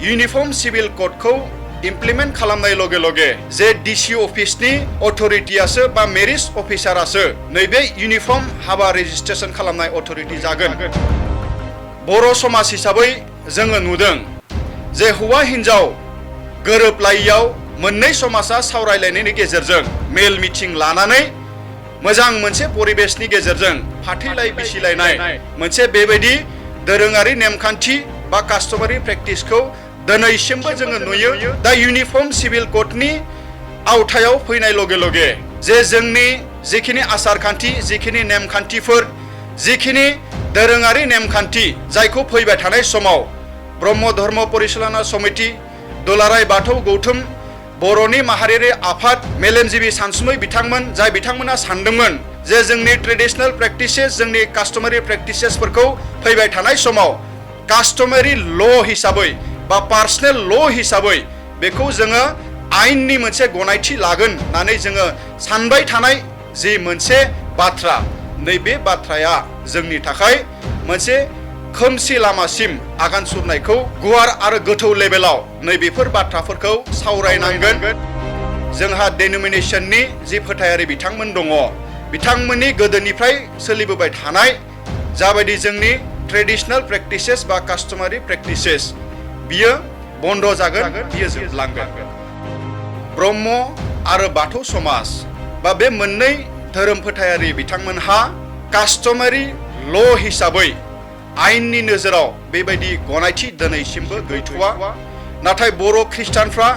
Uniform civil कोडखौ implement खालामनाय लगे लगे जे डिसि अफिसनि अथरिटियासो बा मेरिज अफिसारासो नैबे इउनिफर्म हाबा रेजिस्ट्रेसन खालामनाय अथरिटि जागोन। बर' समाज हिसाबै जोङो नुदों जे हौवा हिन्जाव गोरोबलायैयाव मोननै समाजा सावरायलायनायनि गेजेरजों मेल मिटिं लानानै मोजां मोनसे परिबेसनि गेजेरजों फाथैलाय बिसिलायनाय मोनसे बेबायदि दोरोङारि नेमखान्थि बा कास्टमारि प्रेक्टिसखौ दिनैसिमबो जोङो नुयो। दा इउनिफर्म सिभिल कोडनि आवथायाव फैनाय लगे लगे जे जोंनि जिखिनि आसार खान्थि, जिखिनि नेमखान्थिफोर, जिखिनि दोरोङारि नेमखान्थि जायखौ फैबाय थानाय समाव ब्रह्म धर्म परिचालना समिति, दुलाराय बाथौ गौथुम बर'नि माहारियारि आफाद, मेलेमजिबि सानसुमै बिथांमोन जाय बिथांमोना सानदोंमोन जे जोंनि ट्रेडिशनेल प्रेक्टिसेस, जोंनि कास्टमारि प्रेक्टिसेसफोरखौ फैबाय थानाय समाव कास्टमारि ल' हिसाबै बा पार्सनेल ल' हिसाबै बेखौ जोङो आयेननि मोनसे गनायथि लागोन होननानै जोङो सानबाय थानाय जि मोनसे बाथ्रा, नैबे बाथ्राया जोंनि थाखाय मोनसे खोमसि लामासिम आगान सुरनायखौ गुवार आरो गोथौ लेभेलाव नैबेफोर बाथ्राफोरखौ सावरायनांगोन। जोंहा डेनोमिनेसननि जि फोथायारि बिथांमोन दङ, बिथांमोननि गोदोनिफ्राय सोलिबोबाय थानाय जाबायदि जोंनि ट्रेडिशनेल प्रेक्टिसेस बा कास्टमारि प्रेक्टिसेस बियो बन्द जागोन, बियो जोबलांगोन। ब्रह्म आरो बाथौ समाज बा बे मोननै धोरोम फोथायारि बिथांमोनहा कास्टमारि ल' हिसाबै आयेननि नोजोराव बेबायदि गनायथि दिनैसिमबो गैथ'वा। नाथाय बर' ख्रिस्टानफ्रा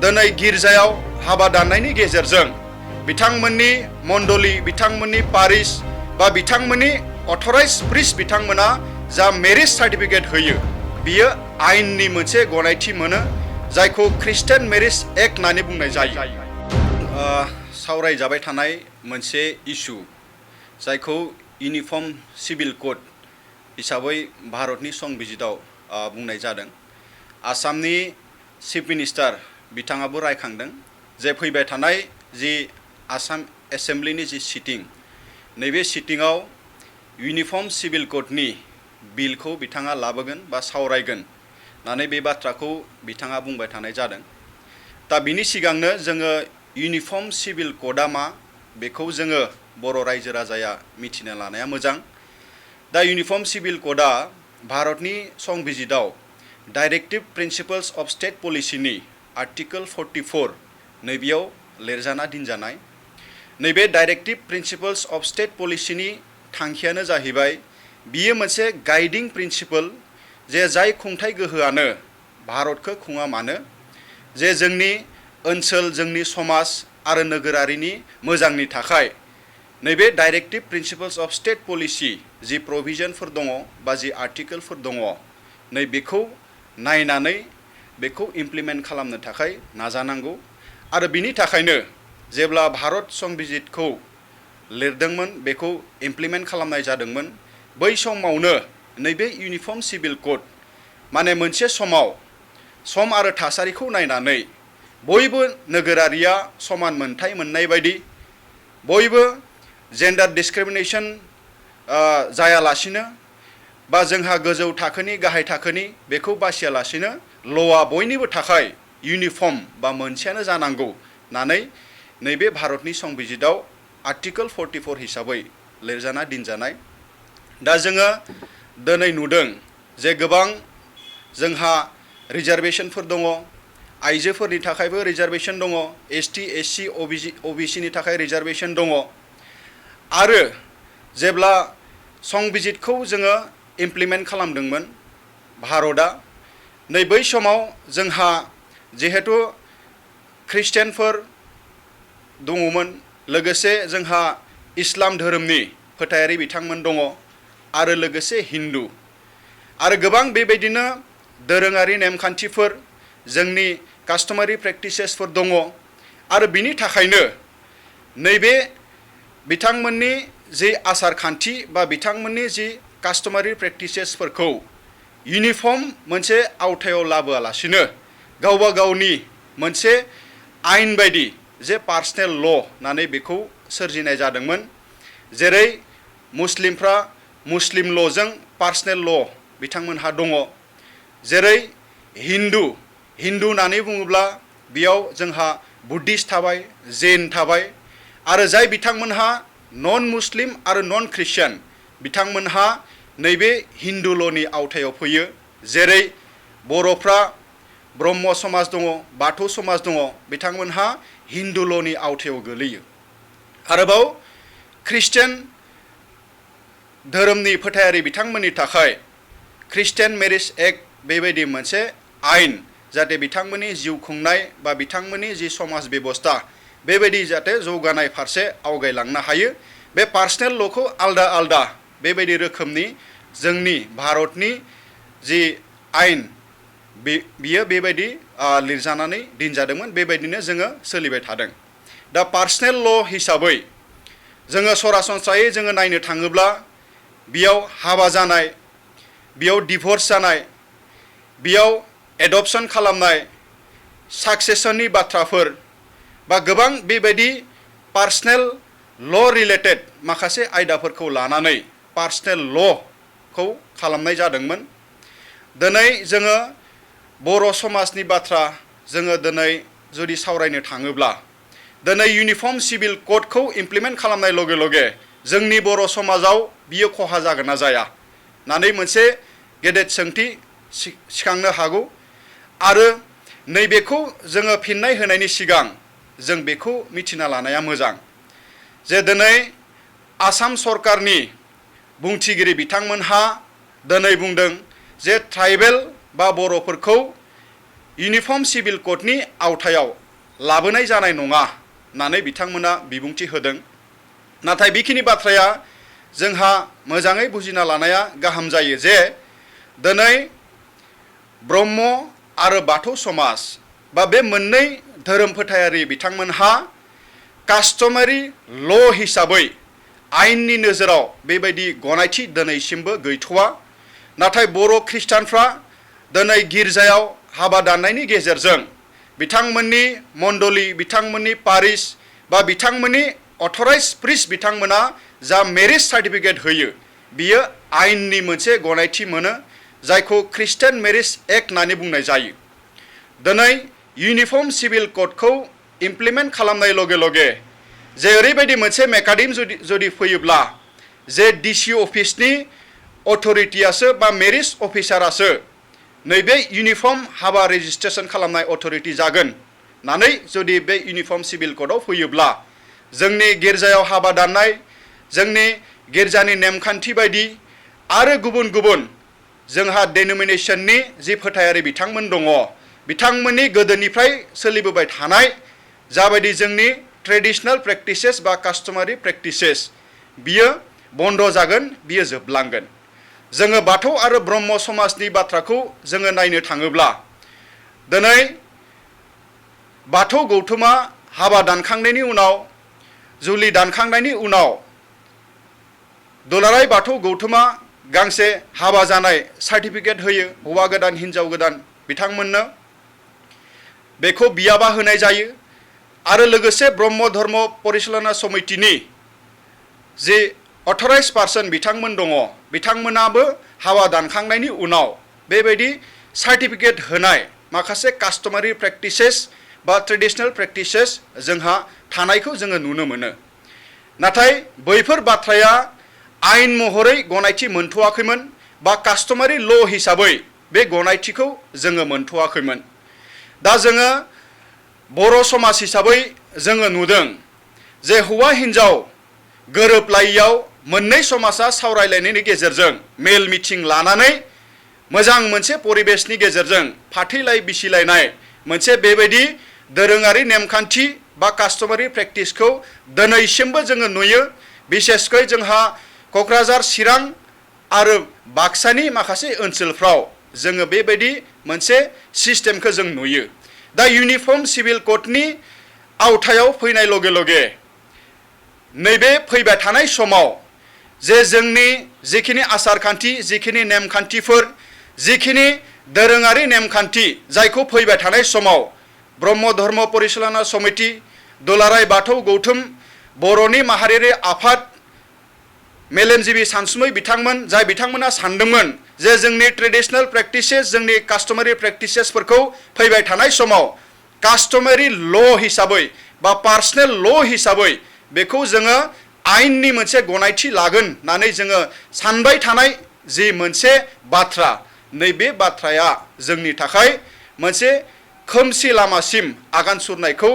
दिनै गिर्जायाव हाबा दाननायनि गेजेरजों बिथांमोननि मण्डलि, बिथांमोननि पारिश बा बिथांमोननि अथराइज प्रिस्ट बिथांमोना जा मेरिज सार्टिफिकेट होयो बियो आयेननि मोनसे गनायथि मोनो, जायखौ ख्रिस्टियान मेरिज एक्ट होननानै बुंनाय जायो। सावरायजाबाय थानाय मोनसे इस्यु जायखौ इउनिफर्म सिभिल कोड हिसाबै भारतनि संबिजिताव बुंनाय जादों। आसामनि चिफ मिनिस्टार बिथाङाबो रायखांदों जे फैबाय थानाय जि आसाम एसेम्ब्लिनि जि सिटिं, नैबे सिटिंआव इउनिफर्म सिभिल कोडनि बिलखौ बिथाङा लाबोगोन बा सावरायगोन होननानै बे बाथ्राखौ बिथाङा बुंबाय थानाय जादों। दा बिनि सिगांनो जोङो इउनिफर्म सिभिल कोडआ मा बेखौ जोङो बर' रायजो राजाया मिथिना लानाया मोजां। दा इउनिफर्म सिभिल कोडआ भारतनि संबिजिताव डाइरेक्टिव प्रिन्सिपल्स अफ स्टेट पलिसिनि आर्टिकल 44 नैबेयाव लिरजाना दोनजानाय। नैबे डाइरेक्टिव प्रिन्सिपल्स अफ स्टेट पलिसिनि थांखियानो जाहैबाय बियो मोनसे गाइडिं प्रिन्सिपल जे जाय खुंथाय गोहोआनो भारतखौ खुङा मानो जे जोंनि ओनसोल, जोंनि समाज आरो नोगोरारिनि मोजांनि थाखाय नैबे डाइरेक्टिभ प्रिन्सिपल्स अफ स्टेट पलिसि जि प्रभिजनफोर दङ बा जि आर्टिकेलफोर दङ, नैबेखौ नायनानै बेखौ इमप्लिमेन्ट खालामनो थाखाय नाजानांगौ। आरो बिनि थाखायनो जेब्ला भारत संबिजितखौ लिरदोंमोन, बेखौ इमप्लिमेन्ट खालामनाय जादोंमोन, बै समावनो नैबे इउनिफर्म सिभिल कोड माने मोनसे समाव सम आरो थासारिखौ नायनानै बयबो नोगोरारिया समान मोनथाय मोननाय बायदि, बयबो जेन्डार डिसक्रिमिनेसन जायालासिनो बा जोंहा गोजौ थाखोनि गाहाय थाखोनि बेखौ बासियालासिनो ल'आ बयनिबो थाखाय इउनिफर्म बा मोनसेयानो जानांगौ होननानै नैबे भारतनि संबिजिताव आर्टिकल 44 हिसाबै लिरजाना दोनजानाय। दा जोङो दिनै नुदों जे गोबां जोंहा रिजार्भेशनफोर दङ, आइजोफोरनि थाखायबो रिजार्भेशन दङ, ST, SC, OBCनि थाखाय रिजार्भेशन दङ। आरो जेब्ला संबिजितखौ जोङो इमप्लिमेन्ट खालामदोंमोन भारतआ, नै बै समाव जोंहा जिहेतु ख्रिस्टियानफोर दङमोन, लोगोसे जोंहा इस्लाम धोरोमनि फोथायारि बिथांमोन दङ आरो लोगोसे हिन्दु आरो गोबां बेबायदिनो दोरोङारि नेमखान्थिफोर, जोंनि कास्टमारि प्रेक्टिसेसफोर दङ। आरो बिनि थाखायनो नैबे बिथांमोननि जि आसार खान्थि बा बिथांमोननि जि कास्टमारि प्रेक्टिसेसफोरखौ इउनिफर्म मोनसे आवथायाव लाबोआलासिनो गावबा गावनि मोनसे आयेन बायदि जे पार्सनेल ल' होननानै बेखौ सोरजिनाय जादोंमोन। जेरै मुस्लिमफ्रा मुस्लिम ल'जों पार्सनेल ल' बिथांमोनहा दङ, जेरै हिन्दु होननानै बुङोब्ला बेयाव जोंहा बुद्धिस्ट थाबाय जैन थाबाय आरो जाय बिथांमोनहा नन मुस्लिम आरो नन ख्रिस्टियान बिथांमोनहा नैबे हिन्दु ल'नि आवथायाव फैयो जेरै बर'फ्रा ब्रह्म समाज दङ बाथौ समाज दङ बिथांमोनहा हिन्दु ल'नि आवथायाव गोलैयो आरोबाव ख्रिस्टियान धोरोमनि फोथायारि बिथांमोननि थाखाय ख्रिस्टियान मेरिज एक्ट बेबायदि मोनसे आयेन जाहाथे बिथांमोननि जिउ खुंनाय बा बिथांमोननि जि समाज बेबस्था बेबायदि जाहाथे जौगानाय फारसे आवगायलांनो हायो बे पार्सनेल ल'खौ आलदा आलदा बेबायदि रोखोमनि जोंनि भारतनि जि आयेन बियो बेबायदि लिरजानानै दिनजादोंमोन बेबायदिनो जोङो सोलिबाय थादों दा पार्सनेल ल' हिसाबै जोङो सरासनस्रायै जोङो नायनो थाङोब्ला बेयाव हाबा जानाय बेयाव डिभर्स जानाय बेयाव एडप्शन खालामनाय साक्सेसननि बाथ्राफोर बा गोबां बेबायदि पार्सनेल ल' रिलेटेड माखासे आयदाफोरखौ लानानै पार्सनेल ल'खौ खालामनाय जादोंमोन दिनै जोङो बर' समाजनि बाथ्रा जोङो दिनै जुदि सावरायनो थाङोब्ला दिनै इउनिफर्म सिभिल क'डखौ इमप्लिमेन्ट खालामनाय लगे लगे जोंनि बर' समाजाव बियो खहा जागोन ना जाया होननानै मोनसे गेदेर सोंथि सिखांनो हागौ आरो नैबेखौ जोङो फिननाय होनायनि सिगां जों बेखौ मिथिना लानाया मोजां जे दिनै आसाम सरकारनि बुंथिगिरि बिथांमोनहा दिनै बुंदों जे ट्राइबेल बा बर'फोरखौ इउनिफर्म सिभिल क'डनि आवथायाव लाबोनाय जानाय नङा होननानै बिथांमोना बिबुंथि होदों नाथाय बेखिनि बाथ्राया जोंहा मोजाङै बुजिना लानाया गाहाम जायो जे दिनै ब्रह्म आरो बाथौ समाज बा बे मोननै धोरोम फोथायारि बिथांमोनहा कास्टमारि ल' हिसाबै आयेननि नोजोराव बेबायदि गनायथि दिनैसिमबो गैथ'वा नाथाय बर' ख्रिस्टानफ्रा दिनै गिर्जायाव हाबा दाननायनि गेजेरजों बिथांमोननि मण्डलि बिथांमोननि पारिस बा बिथांमोननि अथराइज प्रिस्ट बिथांमोना जा मेरिज सार्टिफिकेट होयो बियो आयेननि मोनसे गनायथि मोनो जायखौ ख्रिस्टियान मेरिज एक्ट होननानै बुंनाय जायो दिनै इउनिफर्म सिभिल क'डखौ इमप्लिमेन्ट खालामनाय लगे लगे जे ओरैबायदि मोनसे मेकानिजम जुदि फैयोब्ला जे डिसि अफिसनि अथरिटियासो बा मेरिज अफिसारासो नैबे इउनिफर्म हाबा रेजिस्ट्रेसन खालामनाय अथरिटि जागोन होननानै जुदि बे इउनिफर्म सिभिल क'डआव फैयोब्ला जोंनि गिर्जायाव हाबा दाननाय जोंनि गिर्जानि नेमखान्थि बायदि आरो गुबुन गुबुन जोंहा डेनोमिनेसननि जि फोथायारि बिथांमोन दङ बिथांमोननि गोदोनिफ्राय सोलिबोबाय थानाय जाबायदि जोंनि ट्रेडिशनेल प्रेक्टिसेस बा कास्टमारि प्रेक्टिसेस बियो बन्द जागोन बियो जोबलांगोन जोङो बाथौ आरो ब्रह्म समाजनि बाथ्राखौ जोङो नायनो थाङोब्ला दिनै बाथौ गौथुमा हाबा दानखांनायनि उनाव जुलि दानखांनायनि उनाव दुलाराय बाथौ गौथुमा गांसे हाबा जानाय सार्टिफिकेट होयो हौवा गोदान हिन्जाव गोदान बिथांमोननो बेखौ बियाबा होनाय जायो आरो लोगोसे ब्रह्म धर्म परिचालना समितिनि जे अथराइज पार्सन बिथांमोन दङ बिथांमोनाबो हाबा दानखांनायनि उनाव बेबायदि सार्टिफिकेट होनाय माखासे कास्टमारि प्रेक्टिसेस बा ट्रेडिशनेल प्रेक्टिसेस जोंहा थानायखौ जोङो नुनो मोनो नाथाय बैफोर बाथ्राया आयेन महरै गनायथि मोनथ'वाखैमोन बा कास्टमारि ल' हिसाबै बे गनायथिखौ जोङो मोनथ'वाखैमोन दा जोङो बर' समाज हिसाबै जोङो नुदों जे हौवा हिन्जाव गोरोबलायैयाव मोननै समाजा सावरायलायनायनि गेजेरजों मेल मिटिं लानानै मोजां मोनसे परिबेसनि गेजेरजों फाथैलाय बिसिलायनाय मोनसे बेबायदि दोरोङारि नेमखान्थि बा कास्टमारि प्रेक्टिसखौ दिनैसिमबो जोङो नुयो बिसेसकै जोंहा क'क्राझार चिरां आरो बाक्सानि माखासे ओनसोलफ्राव जोङो बेबायदि मोनसे सिस्टेमखौ जों नुयो दा इउनिफर्म सिभिल क'डनि आवथायाव फैनाय लगे लगे नैबे फैबाय थानाय समाव जे जोंनि जिखिनि आसार खान्थि जिखिनि नेमखान्थिफोर जिखिनि दोरोङारि नेमखान्थि जायखौ फैबाय थानाय समाव ब्रह्म धर्म परिचालना समिति दुलाराय बाथौ गौथुम बर'नि माहारियारि आफाद मेलेमजिबि सानसुमै बिथांमोन जाय बिथांमोना सानदोंमोन जे जोंनि ट्रेडिशनेल प्रेक्टिसेस जोंनि कास्टमारि प्रेक्टिसेसफोरखौ फैबाय थानाय समाव कास्टमारि ल हिसाबै बा पार्सनेल ल हिसाबै बेखौ जोङो आयेननि मोनसे गनायथि लागोन होननानै जोङो सानबाय थानाय जि मोनसे बाथ्रा नैबे बाथ्राया जोंनि थाखाय मोनसे खोमसि लामासिम आगान सुरनायखौ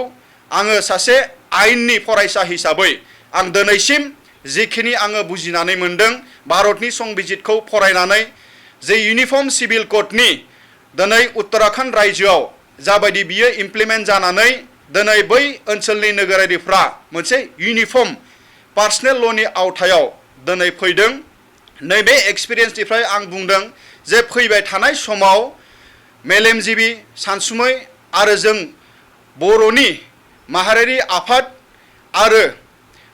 आङो सासे आयेननि फरायसा हिसाबै आं दिनैसिम जिखिनि आङो बुजिनानै मोनदों भारतनि संबिजितखौ फरायनानै जे इउनिफर्म सिभिल कोडनि दिनै उत्तराखन्ड रायजोआव जाबायदि बियो इमप्लिमेन्ट जानानै दिनै बै ओनसोलनि नोगोरारिफ्रा मोनसे इउनिफर्म पार्सनेल ल'नि आवथायाव दिनै फैदों नैबे एक्सपिरियेन्सनिफ्राय आं बुंदों जे फैबाय थानाय समाव मेलेमजिबि सानसुमै आरो जों बर'नि माहारियारि आफाद आरो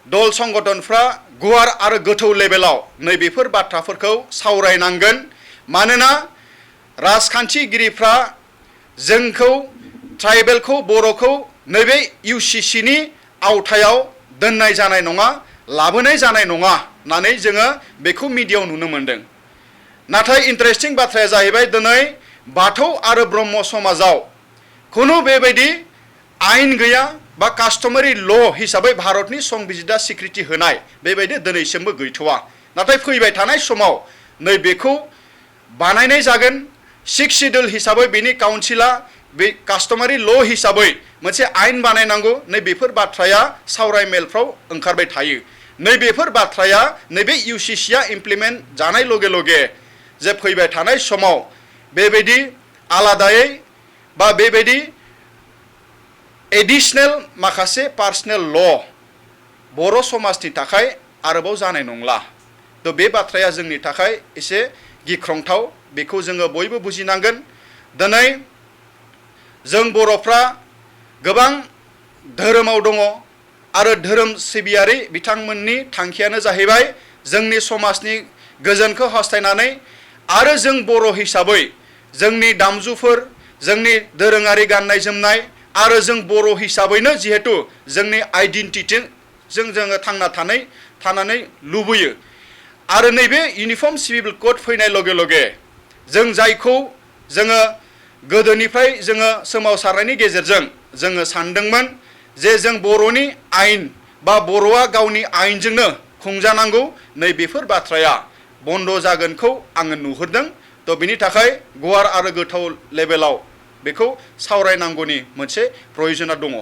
दल संगठनफ्रा गुवार आरो गोथौ लेभेलाव नैबेफोर बाथ्राफोरखौ सावरायनांगोन मानोना राजखान्थिगिरिफ्रा जोंखौ ट्राइबेलखौ बर'खौ नैबे इउसिसिनि आवथायाव दोननाय जानाय नङा लाबोनाय जानाय नङा होननानै जोङो बेखौ मिडियायाव नुनो मोनदों नाथाय इन्टारेस्टिं बाथ्राया जाहैबाय दिनै बाथौ आरो ब्रह्म समाजाव खुनु बेबायदि आयेन गैया बा कास्टमारि ल हिसाबै भारतनि संबिजिदा स्वीकृति होनाय बेबायदि दिनैसिमबो गैथ'वा नाथाय फैबाय थानाय समाव नैबेखौ बानायनाय जागोन सिक्स शिड्युल हिसाबै बेनि काउन्सिला बे कास्टमारि ल हिसाबै मोनसे आयेन बानायनांगौ नैबेफोर बाथ्राया सावरायमेलफ्राव ओंखारबाय थायो नैबेफोर बाथ्राया नैबे इउसिसिआ इमप्लिमेन्ट जानाय लगे लगे जे फैबाय थानाय समाव बेबायदि आलादायै बा बेबायदि एडिशनेल माखासे पार्सनेल ल बर' समाजनि थाखाय आरोबाव जानाय नंला थ' बे बाथ्राया जोंनि थाखाय एसे गिख्रंथाव बेखौ जोङो बयबो बुजिनांगोन दिनै जों बर'फ्रा गोबां धोरोमाव दङ आरो धोरोम सिबियारि बिथांमोननि थांखियानो जाहैबाय जोंनि समाजनि गोजोनखौ हास्थायनानै आरो जों बर' हिसाबै जोंनि दामजुफोर जोंनि दोरोङारि गाननाय जोमनाय आरो जों बर' हिसाबैनो जिहेतु जोंनि आइडेन्टिटिजों जोङो थानानै लुबैयो आरो नैबे इउनिफर्म सिभिल कोड फैनाय लगे लगे जों जायखौ जोङो गोदोनिफ्राय जोङो सोमावसारनायनि गेजेरजों जोङो सानदोंमोन जे जों बर'नि आयेन बा बर'आ गावनि आयेनजोंनो खुंजानांगौ नैबेफोर बाथ्राया बन्द जागोनखौ आङो नुहुरदों थ' बिनि थाखाय गुवार आरो गोथौ लेभेलाव बेखौ सावरायनांगौनि मोनसे प्रयजना दङ